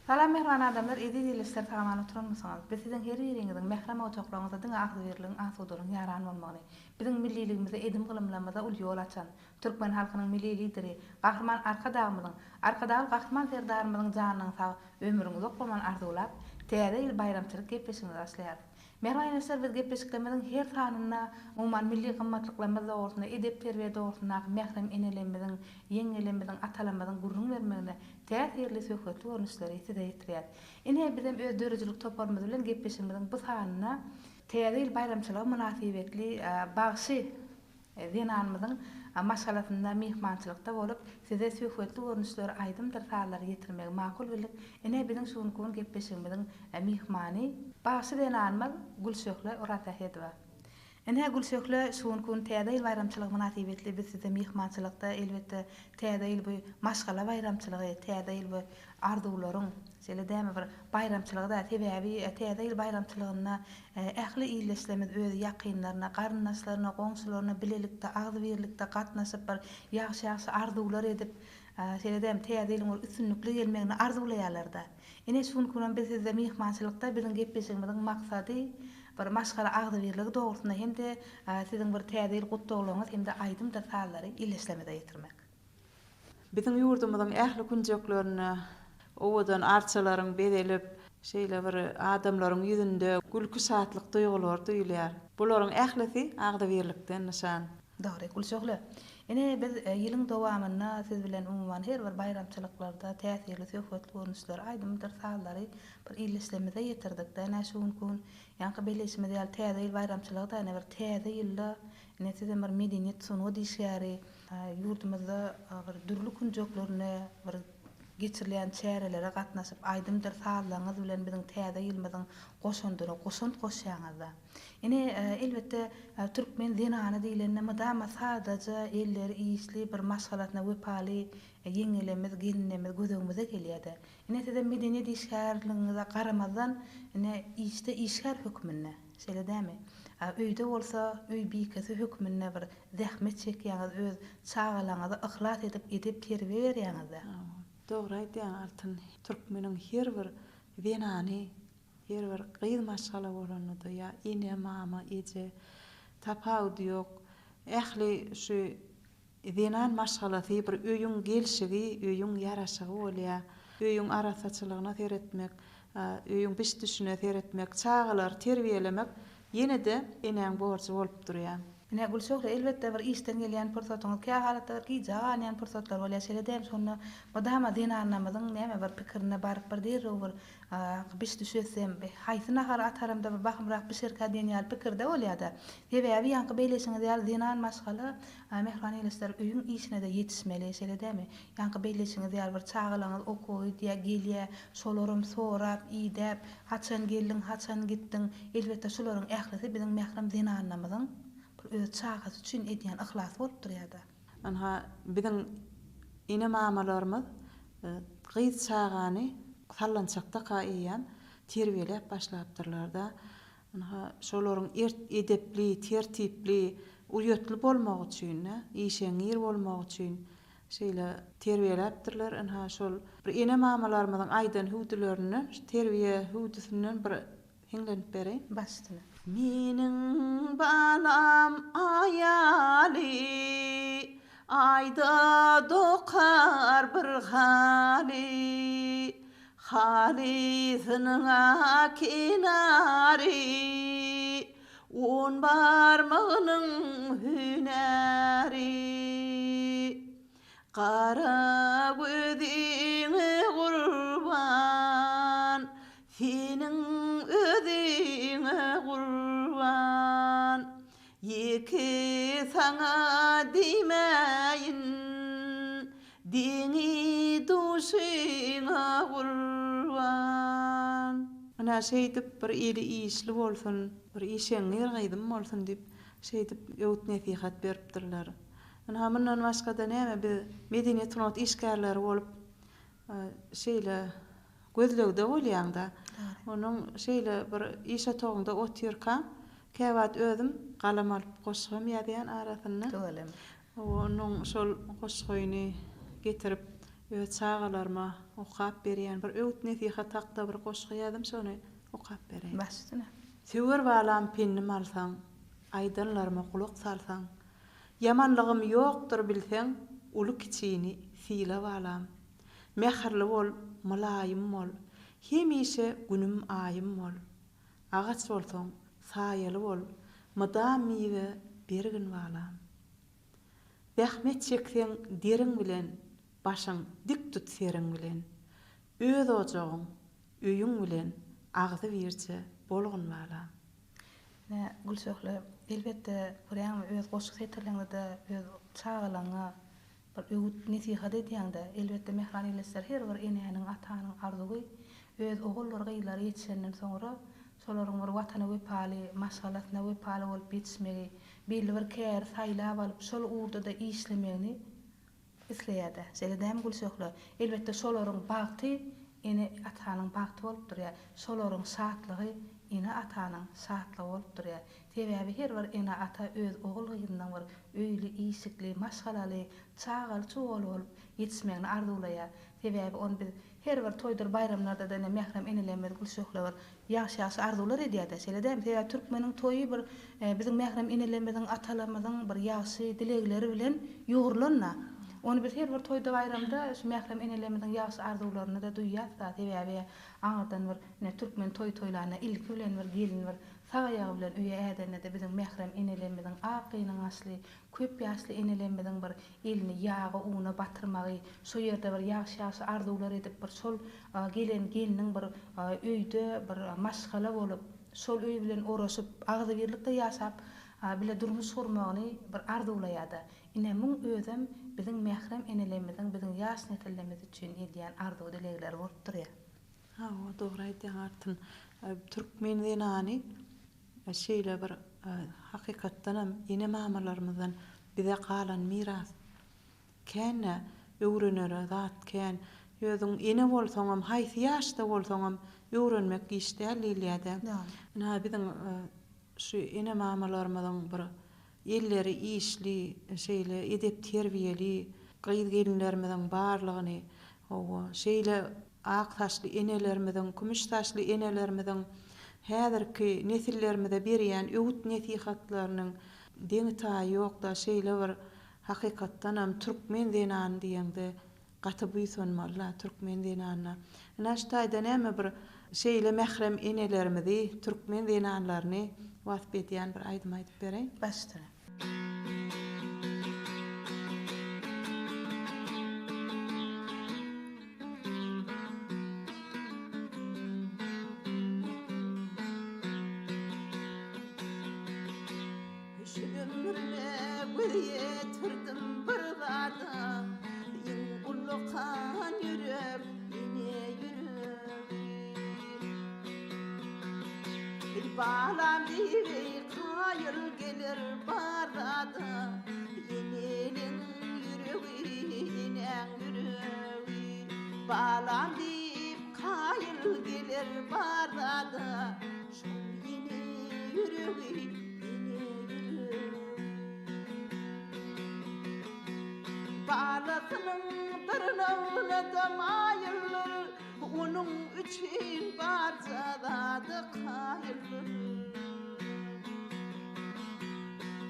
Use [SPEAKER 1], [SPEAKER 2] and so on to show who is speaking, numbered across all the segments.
[SPEAKER 1] Salam mähriban adamlar eziz ildeşler sag-aman oturanmysyňyz? Biz siziň her biriňiziň mährem ojaklaryňyzda diňe agzybirligiň asudalygyň ýaran bolmagyny, biziň milliligimize edim-gylymlarymyza uly ýol açan, türkmen halkynyň Milli Lideri Gahryman Arkadagymyzyň, Arkadagly Gahryman Serdarymyzyň janynyň sag, ömrüniň uzak bolmagyny arzuwlap, Täze ýyl baýramçylyk gepleşigimizi başlaýarys. Mähriban ildeşler biz gepleşiklerimiziň her sanynda umuman milli gymmatlyklarymyz dogrusynda, edep-terbiýe dogrusyndaky mährem enelerimiziň, ýeňňelerimiziň, atalarymyzyň gürrüň bermegine täsirli söhbetli görnüşleri size ýetirýäris. Ine, bizem öz döredijilik toparymyz bilen gepleşigimiziň bu sanynda Täze ýyl baýramçylygy mynasybetli bagşy zenanymyzyň maşgalasynda myhmançylykda bolup, size söhbetli görnüşleri, aýdymdyr sazlary ýetirmegi makul bildik. Ine, biziň şu günki gün gepleşigimiziň myhmany, bagşy zenanymyz Gülşöhle Orazsähedowa. Ine, Gülşöhle, şu günki gün Täze ýyl baýramçylygy mynasybetli biz sizde myhmançylykda, elbetde, Täze ýyl bu maşgala baýramçylygy, Täze ýyl bu arzuwlaryň, şeýle dälmi, bir baýramçylygy-da. Sebäbi Täze ýyl baýramçylygynda ähli ildeşlerimiz öz ýakynlaryna, garyndaşlaryna, goňşularyna bilelikde, agzybirlikde gatnaşyp, bir ýagşy-ýagşy arzuwlar edip, şeýle dälmi, Täze ýylyň bir üstünlikli gelmegini arzuwlaýarlar-da. Ine, şu günki günem biz sizde myhmançylykda, biziň gepleşigimiziň maksady bir maşgala agzybirligi dogrusynda hem-de siziň bir Täze ýyl gutlaglaryňyz hem-de aýdymdyr sazlary ildeşlerimize ýetirmek.
[SPEAKER 2] Biziň ýurdumyzyň ähli künjeklerinde owadan arçalaryň bezelip, şeýle bir adamlaryň ýüzünde gülki-şatlyk duýgulary duýulýar. Bularyň ählisi agzybirlikden nyşan.
[SPEAKER 1] Dogry, Gülşöhle. Ine, biz ýylyň dowamynda siz bilen umuman her bir baýramçylyklarda täsirli söhbetli görnüşleri, aýdymdyr sazlary bir ildeşlerimize ýetirdik-de. Ine, şu günki gün ýaňky belleýşimiz ýaly Täze ýyl baýramçylygy-da ine bir täze ýylda ine sizem bir medeniýet, sungat işgäri, ýurdumyzda bir dürli künjeklerinde bir geçirilýän çärelere gatnaşyp, aýdymdyr sazlaryňyz bilen biziň täze ýylymyzyň goşandyna goşant goşýaňyz-da. Ine, elbetde, türkmen zenany diýlende mydama sadaja, elleri işli, bir maşgalasyna wepaly ýeňňelerimiz, gelinlerimiz göz öňümize gelýär-de. Ine, sizem medeniýet işgärligiňize garamazdan, ine, işde işgär hökmünde, şeýle dälmi? A öýde bolsa öý bikesi hökmünde bir zähmet çekýäňiz, öz çagalaryňyza yhlas edip, edep-terbiýe berýäňiz-dä.
[SPEAKER 2] Hawa, dogry aýdýaň, Altyn. Türkmeniň her bir zenany Her bir gyz maşgala bolanda-da ýa ene, mama, eje, tapawudy ýok. Ähli şu zenan maşgalasy bir öýüň gelşigi, öýüň ýaraşygy bolýar. Öýüň arassaçylygyna seretmek, öýüň biş-düşüne seretmek, çagalary terbiýelemek ýene-de enäň borjy bolup durýar.
[SPEAKER 1] Ine, Gülşöhle, elbetde, bir işden gelýän pursatyňyz, kähalatda bir gijä galýan pursatlar bolýar, şeýle dälmi? Şonda mydama zenanlarymyzyň näme bir pikirine baryp bir derrew bir Biş-düş etsem, haýsy nahary ataramda bir bahymrak bişerkä diýen ýaly pikirde bolýar-da. Sebäbi ýaňky belleýşiňiz ýaly zenan maşgala, mähriban ildeşler, öýüň işine-de ýetişmeli, şeýle dälmi? Ýaňky belleýşiňiz ýaly bir çagalaryňyz okuwa gidýär, gelýär, şolaram sorap, idäp, haçan geldiň, haçan gitdiň? Elbetde, şularyň ählisi biziň mährem zenanlarymyzyň bir öz çagasy üçin edýän yhlasy bolup durýar-da.
[SPEAKER 2] Ynha, biziň ene-mamalarymyz gyz çagany sallançakdaka eýýäm terbiýeläp başlapdyrlar-da. Ynha, şolaryň ert edepli, tertipli, uýatly bolmagy üçin-de, işeňňir bolmagy üçin şeýle terbiýeläpdirler. Ynha, şol bir ene-mamalarymyzyň aýdan hüwdülerinden, şu terbiýe hüwdüsinden bir Hiňlenip bereýin.
[SPEAKER 1] Baş üstüne.
[SPEAKER 2] Meniň balam aýaly, Aýda dokar bir haly, Halysynyň-a kenary, On barmagynyň hünäri. Gara gözüňe gurban, Seniň özüňe gurban, Ýeke saňa diýmäýin, Deňi-duşuňa gurban. Ynha, şeýdip, bir eli işli bolsun, bir işeňňir gyzym bolsun diýip, şeýdip öwüt-nesihat beripdirler. Ynha, mundan başga-da näme, biz medeniýet-sungat işgärleri bolup, şeýle gözlegde bolýaň-da. Onuň şeýle bir iş otagyňda otyrkaň, käwagt özüm galam alyp goşgam ýazýan arasynda.
[SPEAKER 1] Tüweleme.
[SPEAKER 2] Onuň şol goşgyny getirip öz çagalaryma. Okap berýän bir öwüt-nesihat hakda bir goşgy ýazdym şony okap bereýin.
[SPEAKER 1] Baş üstüne.
[SPEAKER 2] Söwer balam pendim alsaň, Aýdanlaryma gulak salsaň, Ýamanlygym ýokdur bilseň, Uly-kiçini syla balam. Mähirli bol, mylaýym bol, Hemişe günüm-aýym bol. Agaç bolsaň, saýaly bol, Mydam miwe bergin balam. Zähmet çekseň deriň bilen, Başyň dik tut seriň bilen. Öz ojagyň, öýüň bilen Agzybirje bolgun balam.
[SPEAKER 1] Ine, Gülşöhle, elbetde, görýäňmi, öz goşgy setirleňde-de öz çagalaňa bir öwüt-nesihat edýäň-dä. Elbetde, mähriban ildeşler, her bir enäniň, atanyň arzuwy öz oguldyr gyzlary ýetişenden soňra, şolaryň bir Watana wepaly, maşgalasyna wepaly bolup ýetişmegi, belli bir käri saýlap alyp, şol ugurda-da işlemegini Isleýär-dä. Şeýle dämi Gülşöhle? Elbetde şolaryň bagty ene-atanyň bagty bolup durýar. Şolaryň şatlygy ene-atanyň şatlygy bolup durýar. Sebäbi her bir ene-ata öz ogul-gyzynyň bir öýli-işikli, maşgalaly, çagaly-çugaly bolup ýetişmegini arzuwlaýar. Sebäbi ony biz Her bir toýdur baýramlarda-da ine mährem enelerimiz Gülşöhle bir ýagşy-ýagşy arzuwlar edýär-dä, şeýle dälmi? Sebäbi türkmeniň toýy bir biziň mährem enelerimiziň, atalarymyzyň bir ýagşy dilegleri bilen ýugrulan-da. Ony biz her bir toýda-baýramda şu mährem enelerimiziň ýagşy arzuwlaryny-da duýýas-da. Sebäbi aňyrdan bir ine türkmen toý toýlanda ilki bilen bir gelin bir sag aýagy bilen öýe ädende-de biziň mährem enelerimiziň ak gynaňaçly, köp ýaşly enelerimiziň bir elini ýaga, una batyrmagy, şo ýerde bir ýagşy-ýagşy arzuwlar edip, bir şol gelen gelniň bir öýde bir maşgala bolup, şol öý bilen oraşyp, agzybirlikde ýaşap, bile durmuş gurmagyny bir arzuwlaýar-da. Ine, muň özem biziň mährem enelerimiziň biziň ýaş nesillerimiz üçin edýän arzuw-dilegleri bolup durýar.
[SPEAKER 2] Hawa, dogry aýdýaň, Altyn. Türkmen zenany Şeýle bir hakykatdanam ene-mamalarymyzdan bize galan miras kän-ä, öwrenere zat kän. Özüň ene bolsaňam, haýsy ýaşda bolsaňam öwrenmek giç däl diýilýär-dä. Ynha biziň şu ene-mamalarymyzyň bir elleri işli, şeýle edep-terbiýeli gyz-gelinlerimiziň barlygyny, hawa, şeýle Ak saçly enelerimiziň, kümüş saçly enelerimiziň häzirki nesillerimize berýän öwüt-nesihatlarynyň deňi-taýy ýok-da, şeýle bir hakykatdanam türkmen zenany diýeňde gaty buýsanmaly-la türkmen zenanyna. Ynha şu taýda näme bir şeýle mährem enelerimizi, türkmen zenanlaryny wasp edýän bir aýdym aýdyp bereýin.
[SPEAKER 1] Baş üstüne.
[SPEAKER 2] Şu ömrüme göz ýetirdim bir zada, Iň ullakan ýürek ene ýüregi. Eý balam diýgeý kaýyl geler bar zada, Eneliň ýüregi, enäň ýüregi. Balam diýip kaýyl geler bar zada, Şol ene ýüregi, ene ýüregi. Balasynyň dyrnagyna-da maýyldyr, Onuň üçin barja zada kaýyldyr.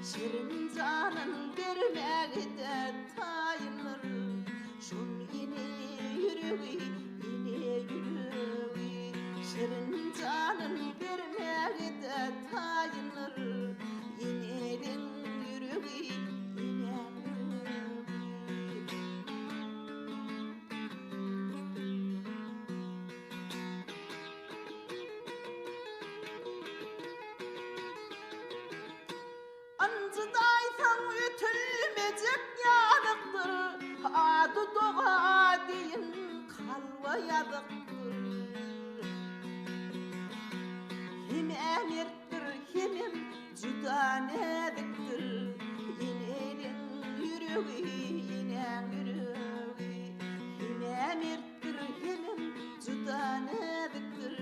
[SPEAKER 2] Şirin janyn bermäge-de taýyndyr, Şol ene ýüregi, ene ýüregi. Şirin janyn bermäge-de taýyndyr, Eneliň ýüregi, enäň ýüregi. Ynjydaýsaň ötülmejek ýazykdyr, Ady doga deýin kalba ýazykdyr. Hem-ä mertdir, hemem juda näzikdir, Eneliň ýüregi, enäň ýüregi. Hem-ä mertdir, hemem juda näzikdir,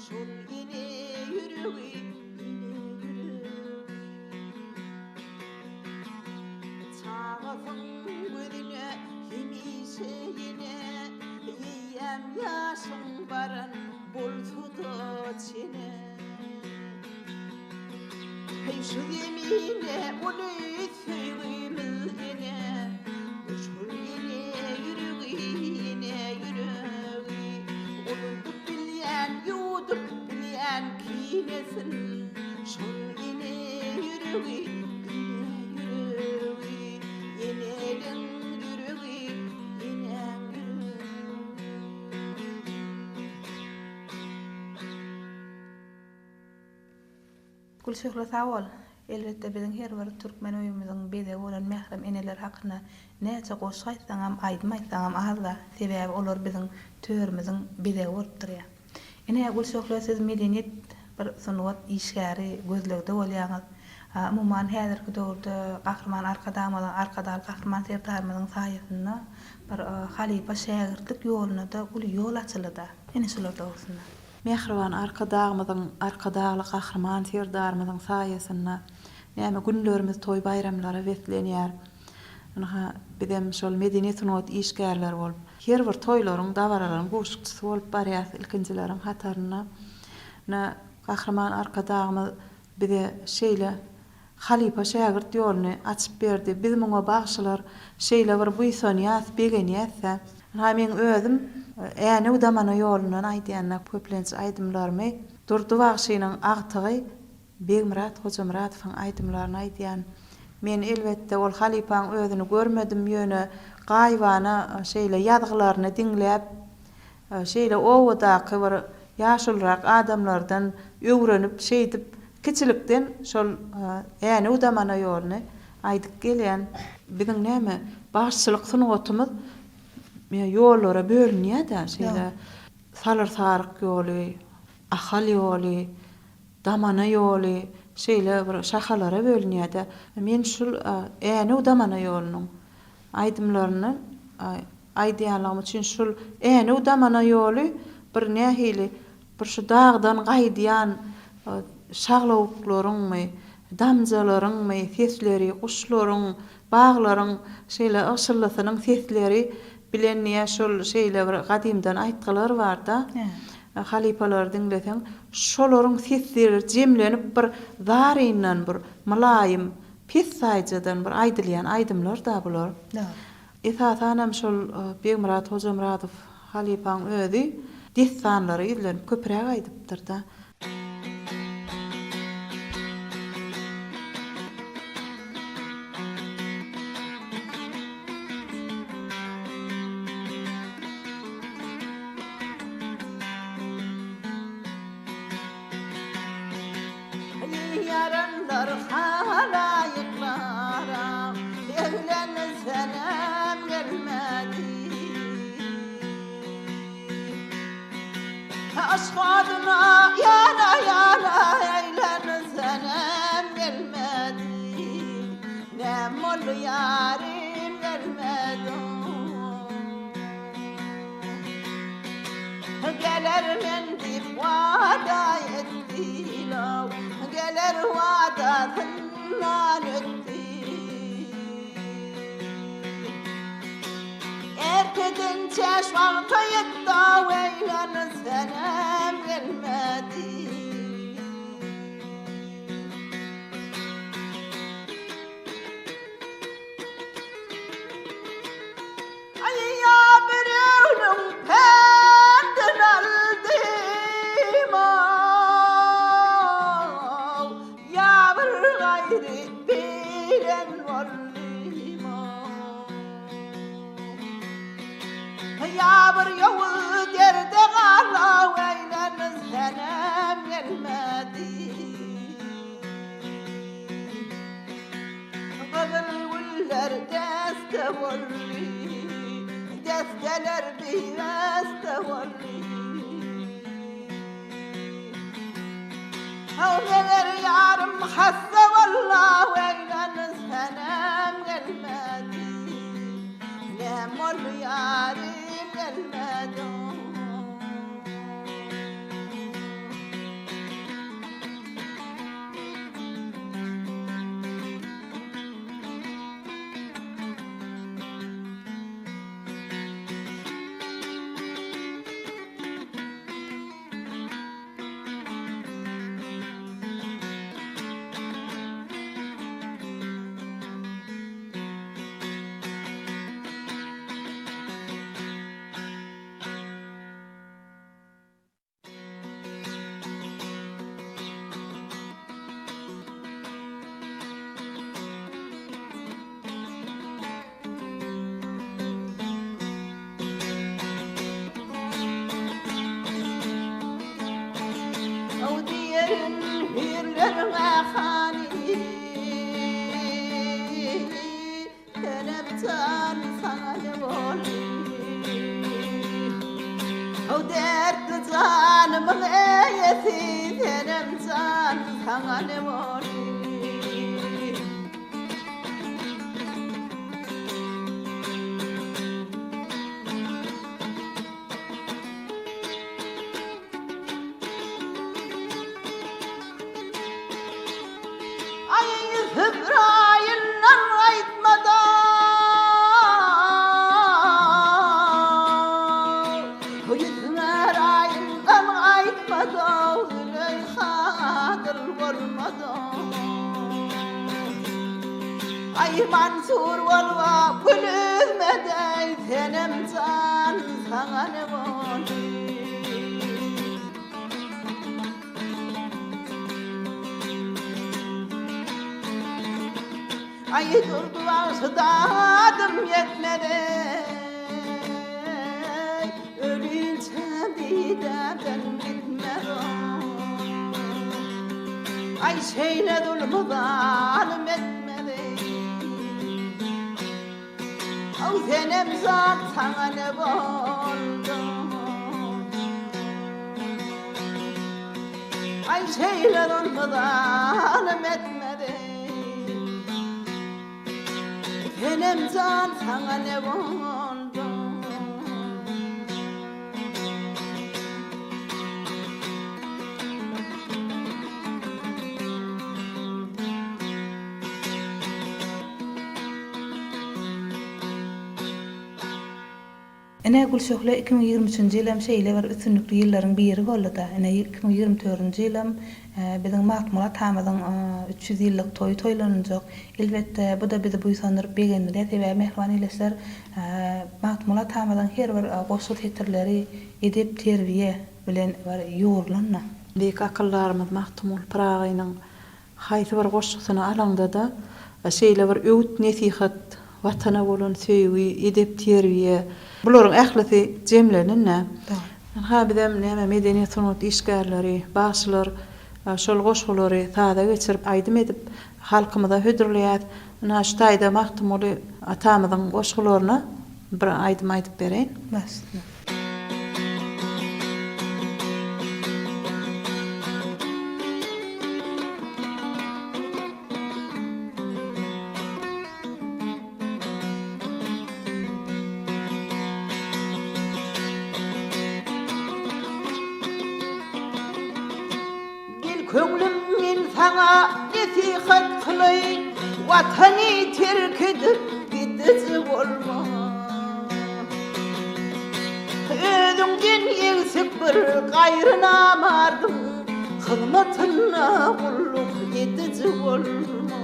[SPEAKER 2] Şol ene ýüregi, ene ýüregi. Çagasyň gözüne hemişe ýene. Ýaran bolsa-da çene. Heý şu zemine uly söýgimiz ene. Şol ene ýüregi, ene ýüregi. Unudyp bilýän, ýuwudyp bilýän kinesin. Şol ene ýüregi, ene ýüregi. Eneliň ýüregi, enäň ýüregi.
[SPEAKER 1] Gülşöhle sag bol. Elbetde biziň her bir türkmen öýümiziň bezegi bolan mährem eneler hakynda näçe goşgy aýtsaňam, aýdym aýtsaňam azda, sebäbi olar biziň törümiziň bezegi bolup durýar. Ine, Gülşöhle siz medeniýet bir sungat işgäri gözlegde bolýaňyz. Umuman häzirki döwürde Gahryman Arkadagymyzyň, Arkadagly Gahryman Serdarymyzyň saýasynda bir halypa şägirtlik ýoluna-da uly ýol açyldy-da. Ine şular dogrusynda.
[SPEAKER 2] Mähriban Arkadagymyzyň, Arkadagly Gahryman Serdarymyzyň saýasynda näme günlerimiz toý-baýramlara beslenýär. Ynha, bizem şol medeniýet-sungat işgärleri bolup, her bir toýlaryň, dabaralaryň buşukçysy bolup barýas ilkinjileriň hatarynda. Ine, Gahryman Arkadagymyz bize şeýle halypa-şägirt ýoluny açyp berdi. Biz muňa bagşylar şeýle bir buýsanýas, begenýäs-dä. Ynha, meň özüm Änew damana ýolundan aýdýan-da köplenç aýdymlarymy Durdy bagşynyň agtygy Begmyrat Hojamyradowyň aýdymlaryny aýdýan. Men, elbetde, ol halypaň özüni görmedim, ýöne gaýybana şeýle ýazgylaryny diňläp, şeýle obadaky bir ýaşulurak adamlardan öwrenip, şeýdip, kiçilikden şol Änew damana ýoluny aýdyp gelýän. Biziň näme, bagşyçylyk sungatymyz ýollara bölünýär-dä, şeýle Salyr-Saryk ýoly, Ahal ýoly, Damana ýoly şeýle bir şahalara bölünýär-de. Men şul Änew damana ýolunyň aýdymlaryny aýdýanlygym üçin şul Änew damana ýoly bir nähili bir şu dagdan gaýdýan şaglawuklaryňmy, damjalaryňmy sesleri, guşlaryň, baglaryň şeýle ygşyldysynyň sesleri bilen diýä şol şeýle bir gadymdan aýtgylar bar-da. Halypalary diňleseň, şolaryň sesleri jemlenip bir zaryndan bir mylaýym, pessaýjadan bir aýdylýan aýdymlar-da bular. Esasanam şol Begmyrat Hojamyradow halypaň özi dessanlara ýüzlenip köpräk aýdypdyr-da.
[SPEAKER 3] Ýaranlar halaýyklara Eglensenem gelmedi. Yşk oduna ýana-ýana Eýlensenem gelmedi. Näm boldy ýarym gelmedi. Geler men diýip wada etdi-low, Geler wadasyndan ötdi. Erteden çäş wagta ýetdi-ow, Eýlensenem gelmedi. Aý, ýa birewniň pendin aldym-ow, Ýa bir gaýry bilen boldum-ow. Ýa bir ýowuz derde galaw eýlensenem gelmedi. Gyzyl güller deste boldy, Desteler bibeste boldy. Haw meger ýarym hassa boldy, Weýlensenem gelmedi. Näm boldy ýarym gelmedi. Elleriňe hany Senem jan saňa ne boldy How dertli janymyň eýesi Senem jan saňa ne boldy. Aý Zübraýyldan gaýtmada. Zübraýyldan gaýtmada, Züleýha adyl bolmada. Aý Mansur bolma gül üzmedeý, Senem jan saňa ne boldy. Aý Durdy bagşy dadym ýetmedi Ölinçäm didämden gitmez o Aý şeýle zulmy zalym etmedi Aw senem zat saňa ne boldy Aý şeýle zulmy zalym etmedi Senem jan saňa ne boldy.
[SPEAKER 1] Ine, Gülşöhle 2023-nji ýylam şeýle bir üstünlikli ýyllaryň biri boldy-da. Ine, 2024-nji ýylam biziň Magtymguly atamyzyň 300 ýyllyk toýy toýlanyljak. Elbetde, bu-da bizi buýsandyryp begendirýär. Sebäbi, mähriban ildeşler, Magtymguly atamyzyň her bir goşgy setirleri edep-terbiýe bilen bir ýugrulan-da.
[SPEAKER 2] Beýik akyldarymyz Magtymguly Pyragynyň Haýsy bir goşgusyny alaňda-da, şeýle bir öwüt-nesihat, Watana bolan söýgi, edep-terbiýe, bularyň ählisi jemlenen-dä. Ynha, bizem näme, medeniýet-sungat işgärleri, bagşylar şol goşgulary saza geçirip, aýdym edip, halkymyza hödürleýäs. Ynha, şu taýda Magtymguly atamyzyň goşgularyna bir aýdym aýdyp bereýin.
[SPEAKER 1] Başla.
[SPEAKER 3] Gel köňlüm men saňa nesihat kylaýyn, Watany terk edip gidiji bolma. Özüňden egsik bir gaýry namardyň Hyzmatynda gulluk ediji bolma.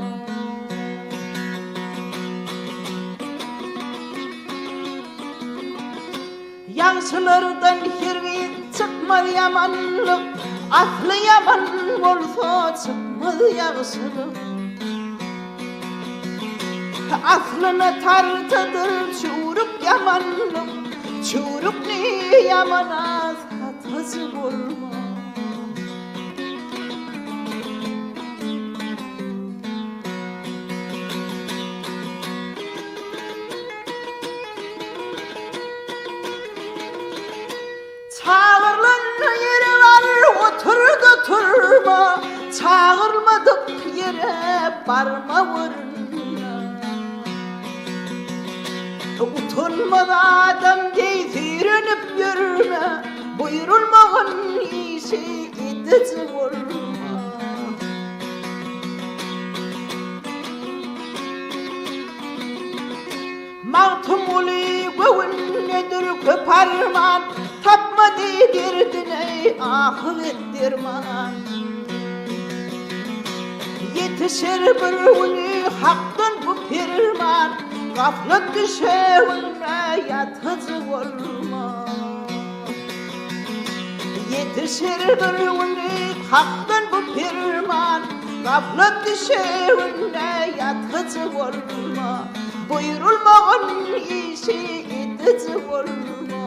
[SPEAKER 3] Ýagşylardan hergiz çykmaz ýamanlyk, Asly ýaman bolsa çykmaz ýagşylyk. Aslyna tartadyr çüwrük ýamanlyk, Çüwrükli ýamana satyjy bolma. Çagyrylan ýere bar, otur-da turma, Çagyrylmadyk ýere barma görünme. Utanmaz adam deý süýrenip ýörme, Buýrulmagan işi ediji bolma. Magtymguly göwündedir köp arman, Tapmady derdine ahyret derman. Ýetişer bir güni Hakdan bu perman, Gaflat düşeginde ýatyjy bolma. Ýetişer bir güni Hakdan bu perman, Gaflat düşeginde ýatyjy bolma. Buýrulmagan işi ediji bolma.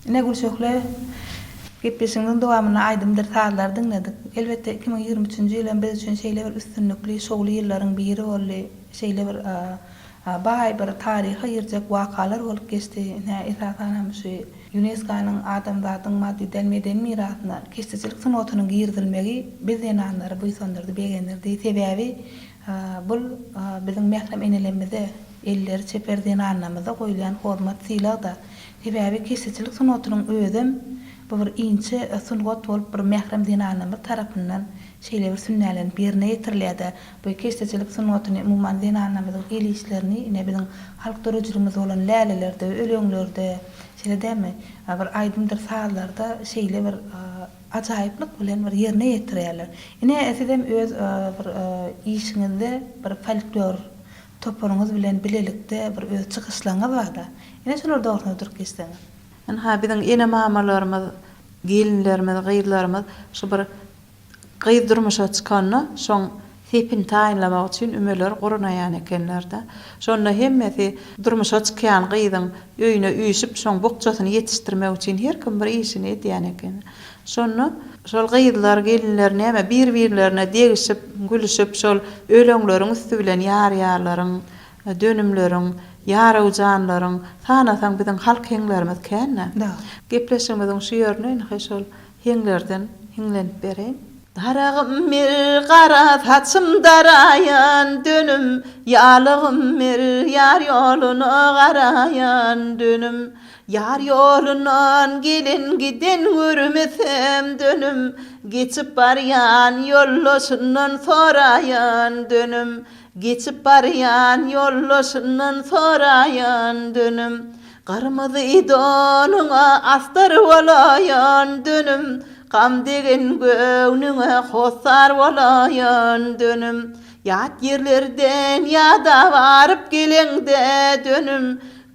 [SPEAKER 1] Ine Gülşöhle, gepleşigimiziň dowamynda aýdymdyr sazlary diňledik. Elbetde, 2023-nji ýyl hem biz üçin şeýle bir üstünlikli, şowly ýyllaryň biri boldy. Şeýle bir baý bir taryha girjek wakalar bolup geçdi. Ine, esasan hem şu Ýunesko-nyň adamzadyň maddy däl medeni mirasyna keşdeçilik sungatynyň girizilmegi biz zenanlary buýsandyrdy, begendirdi. Sebäbi bul biziň mährem enelerimize, elleri çeper zenanlarymyza goýulýan hormat, sylag-da. Sebäbi keşdeçilik sungatynyň özem bu bir inçe sungat bolup bir mährem zenanlarymyz tarapyndan şeýle bir sünnälenip ýerine ýetirilýär-de. Bu keşdeçilik sungatyny umuman zenanlarymyzyň el işlerini ine biziň halk döredijiligimiz bolan lälelerde, öleňlerde, şeýle dälmi, bir aýdymdyr sazlarda şeýle bir ajaýyplyk bilen bir ýerine ýetirýärler. Ine sizem öz bir işiňizde bir folklor toparyňyz bilen bilelikde bir öz çykyşlaryňyz barda. Ine şolar dogrusynda durup geçseňiz.
[SPEAKER 2] Ynha biziň ene-mamalarymyz, gelinlerimiz, gyzlarymyz şu bir gyz durmuşa çykanda şoň sepini taýynlamak üçin ümeler gurnaýan ekenler-de. Şonda hemmesi durmuşa çykýan gyzyň öýüne üýşüp şoň bukjasyny ýetişdirmek üçin her kim bir işini edýän eken. Şonda şol gyzlar, gelinler näme bir-birlerine degişip, gülüşip şol öleňleriň üsti bilen ýar-ýarlaryň, dönümleriň, ýarawjanlaryň, sanasaň biziň halk heňlerimiz kän-dä. Gepleşigimiziň şu ýerine ynha şol heňlerden hiňlenip bereýin.
[SPEAKER 3] Daragym bir gara saçym daraýan dönüm, Ýalygym bir ýar ýoluna garaýan dönüm. Ýar ýolundan gelen-giden görmesem dönüm, Geçip barýan ýoldaşyndan soraýan dönüm. Geçip barýan ýoldaşyndan soraýan dönüm. Gyrmyzy donuňa astar bolaýan dönüm, Gam degen göwnüňe hossar bolaýan dönüm. Ýat ýerlerden ýada baryp geleňde dönüm,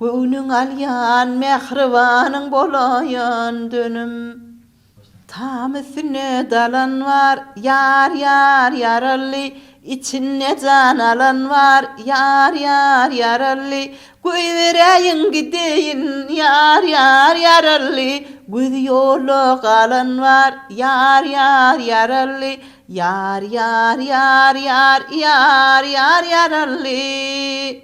[SPEAKER 3] Göwnüň alýan mähribanyň bolaýan dönüm. Tam üstünde dalan bar, ýar, ýar, ýaraly, Içinde jan alan bar, ýar, ýar, ýaraly. Goýberäýiň gideýin, ýar, ýar, ýaraly, Gözi ýolda galan bar, ýar, ýar, ýaraly. Ýar, ýar, ýar, ýar, ýar, ýar, ýaraly.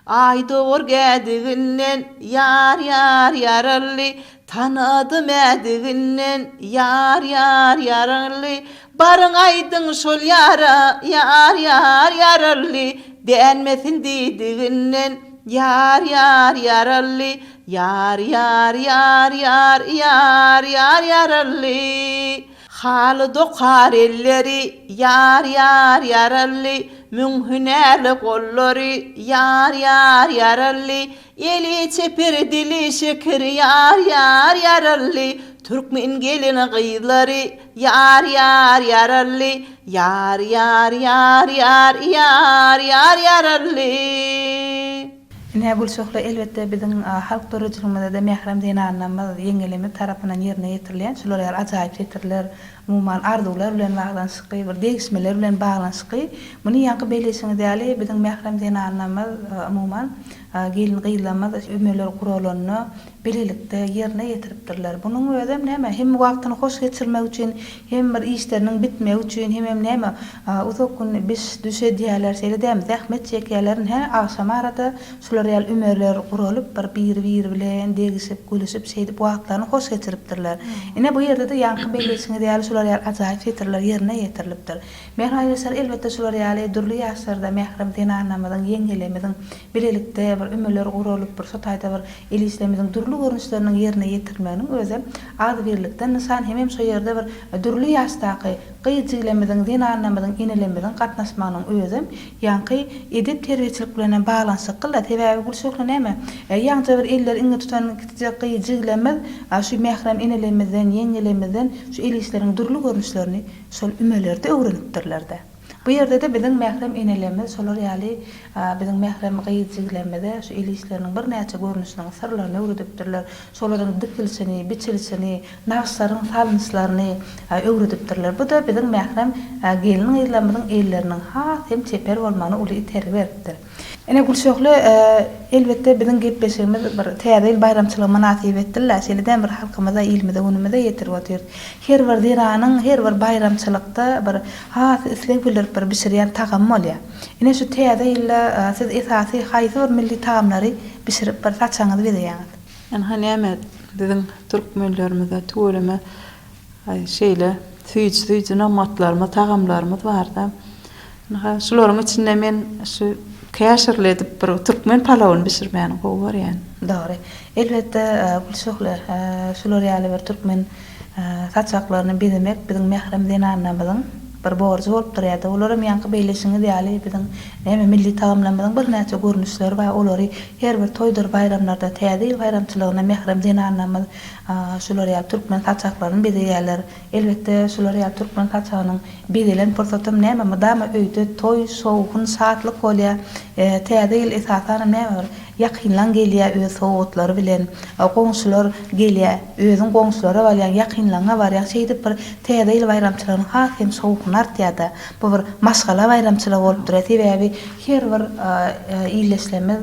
[SPEAKER 3] Aý dogar gädiginden, ýar, ýar, ýaraly, Tanadym ädiginden, ýar, ýar, ýaraly. Baryň aýdyň şol ýara, ýar, ýar, ýaraly, Dänmesin diýdiginden, ýar, ýar, ýaraly. Ýar, ýar, ýar, ýar, ýar, ýar, ýaraly. Haly dokar elleri, ýar, ýar, ýaraly, Müň hünärli gollary, ýar, ýar, ýaraly, Eli çeper, dili şeker, ýar, ýar, ýaraly, Türkmen gelin-gyzlary, ýar, ýar, ýaraly, Ýar, ýar, ýar, ýar, ýar, ýar, ýaraly.
[SPEAKER 1] Ine, Gülşöhle, elbetde, biziň halk döredijiligimizde-de mährem zenanlarymyz, ýeňňelerimiz tarapyndan ýerine ýetirilýän şular ýaly ajaýyp setirler, umuman, arzuwlar bilen baglanyşykly, bir degişmeler bilen baglanyşykly. Muny ýaňky belleýşiňiz ýaly, biziň mährem zenanlarymyz, umuman, gelin-gyzlarymyz ümeler guralanda bilelikde ýerine ýetiripdirler. Munuň özem näme, hem wagtyny hoş geçirmek üçin, hem bir işleriniň bitmegi üçin, hemem näme, uzak gün biş-düş edýärler, şeýle dälmi, zähmet çekýärler. Ine, agşam arada şular ýaly ümeler guralyp, bir biri-biri bilen degişip, gülüşip, şeýdip wagtlaryny hoş geçiripdirler. Ine, bu ýerde-de ýaňky belleýşiňiz ýaly şular ýaly ajaýyp setirler ýerine ýetirilipdir. Mähriban ýaşlar, elbetde, şular ýaly dürli ýaşlarda mährem zenanlarymyzyň, ýeňňelerimiziň bilelikde bir ümeler guralyp, bir şo taýda bir el işlerimiziň dürli görnüşleriniň ýerine ýetirilmeginiň özem agzybirlikden nyşan hemem şo ýerde bir dürli ýaşdaky gyz-jiglerimiziň, zenanlarymyzyň, enelerimiziň gatnaşmagynyň özem ýaňky edep-terbiýeçilik bilenem baglanyşykly-da. Sebäbi Gülşöhle näme, ýaňja bir elleri iňňe tutan kiçijek gyz-jiglerimiz şu mährem enelerimizden, ýeňňelerimizden şu el işleriň dürli görnüşlerini şol ümelerde öwrenipdirler-de. Bu ýerde-de biziň mährem enelerimiz şolar ýaly biziň mährem gyz-jiglerimize şu el işleriniň birnäçe görnüşiniň syrlaryny öwredipdirler. Şolaryň dikilişini, biçilişini, nagyşlaryň salnyşlaryny öwredipdirler. Bu-da biziň mährem gelin-gyzlarymyzyň elleriniň has hem çeper bolmagyna uly itergi beripdir. Ine Gülşöhle, elbetde biziň gepleşigimiz bir Täze ýyl baýramçylygy mynasybetli-le, şeýle-de bir halkymyza, ilimize, günümize ýetirip otyrys. Her bir zenanyň her bir baýramçylykda bir has isleg bildirip bir bişirýän tagamy bolýar. Ine şu Täze ýylda siz esasy haýsy bir milli tagamlary bişirip bir saçagyňyzy bezeýäňiz?
[SPEAKER 2] Ynha näme biziň türkmenlerimize tüweleme şeýle süýji-süýji nygmatlarymyz, tagamlarymyz barda. Ynha şularyň içinde men şu käşirli edip bir türkmen palawyny bişirmäni gowy görýän.
[SPEAKER 1] Dogry. Elbetde Gülşöhle, şular ýaly bir türkmen saçaklaryny bezemek biziň mährem zenanlarymyzyň bir borjy bolup durýar-da. Olaram ýaňky belleşiňiz ýaly biziň näme milli tagamlarymyzyň birnäçe görnüşleri bar. Olary her bir toýdur baýramlarda, Täze ýyl baýramçylygynda mährem zenanlarymyz şular ýaly türkmen saçaklaryny bezeýärler. Elbetde, şular ýaly türkmen saçagynyň bezelen pursatam näme mydama öýde toý, şowhun, şatlyk bolýar. Täze ýyl esasanam näme bir ýakynlaň gelýär öz sowgatlary bilen, goňşular gelýär, özüň goňşulara barýaň, ýakynlaňa barýaň, şeýdip bir Täze ýyl baýramçylygynyň has hem şowhuny artýar-da. Bu bir maşgala baýramçylygy bolup durýar. Sebäbi her bir ildeşlerimiz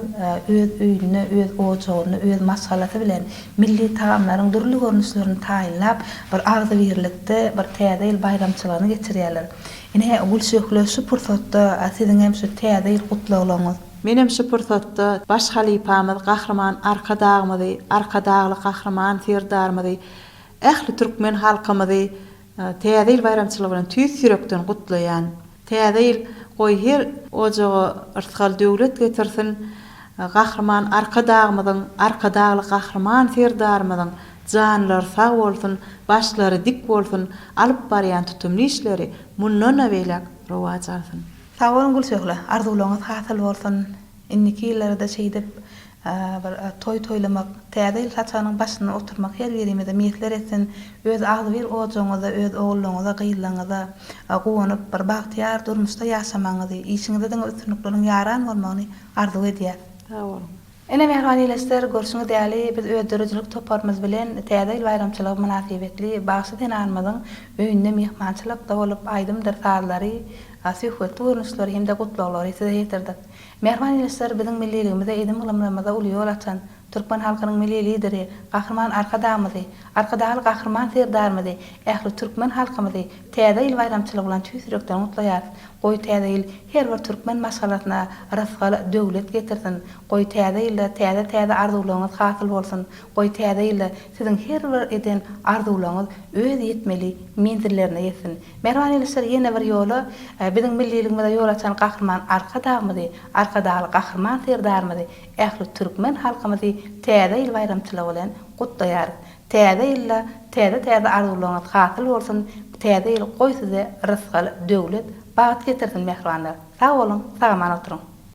[SPEAKER 1] öz öýünde, öz ojagynda, öz maşgalasy bilen milli tagamlaryň dürli görnüşlerini taýynlap, bir agzybirlikde bir Täze ýyl baýramçylygyny geçirýärler. Ine, Gülşöhle, şu pursatda siziň hem şu Täze ýyl gutlaglaryňyz.
[SPEAKER 2] Menem şu pursatda baş halypamyz Gahryman Arkadagymyzy, Arkadagly Gahryman Serdarymyzy, ähli türkmen halkymyzy Täze ýyl baýramçylygy bilen tüýs ýürekden gutlaýan. Täze ýyl goý her ojaga yrsgal-döwlet getirsin, Gahryman Arkadagymyzyň, Arkadagly Gahryman Serdarymyzyň janlary sag bolsun, başlary dik bolsun, alyp barýan tutumly işleri mundan-da beýläk rowaç alsyn.
[SPEAKER 1] Sag boluň Gülşöhle, arzuwlaryňyz hasyl bolsun, indiki ýyllarda şeýdip Bir toý toýlamak, Täze ýyl saçagynyň başynda oturmak her birimize miýesser etsin. Öz agzybir ojagyňyzda öz ogullaryňyza, gyzlaryňyza guwanyp, bir bagtyýar durmuşda ýaşamagyňyzy, işiňizde diňe üstünlikleriň ýaran bolmagyny arzuw edýäs.
[SPEAKER 2] Sag boluň.
[SPEAKER 1] Ine, mähriban ildeşler, görşüňiz ýaly, biz öz döredijilik toparymyz bilen Täze ýyl baýramçylygy mynasybetli bagşy zenanymyzyň öýünde myhmançylykda bolup, aýdymdyr sazlary, söhbetli görnüşleri hem-de gutlaglary size ýetirdik. Mähriban ildeşler, biziň milliligimize, edim-gylymlarymyza uly ýol açan, türkmen halkynyň Milli Lideri Gahryman Arkadagymyzy, Arkadagly Gahryman Serdarymyzy, ähli türkmen halkymyzy Täze ýyl baýramçylygy bilen tüýs ýürekden gutlaýarys. Goý, Täze ýyl her bir türkmen maşgalasyna rysgal, döwlet getirsin! Goý, Täze ýylda täze-täze arzuwlaryňyz hasyl bolsun! Goý, Täze ýylda siziň her bir eden arzuwlaryňyz öz ýetmeli menzillerine ýetsin! Mähriban ildeşler, ýene bir ýola biziň milliligimize ýol açan Gahryman Arkadagymyzy, Arkadagly Gahryman Serdarymyzy, ähli türkmen halkymyzy Täze ýyl baýramçylygy bilen gutlaýarys. Täze ýylda täze-täze arzuwlaryňyz hasyl bolsun, Täze ýyl goý size rysgal, döwlet, bagt getirsin mähribanlar! Sag boluň, sag-aman oturyň!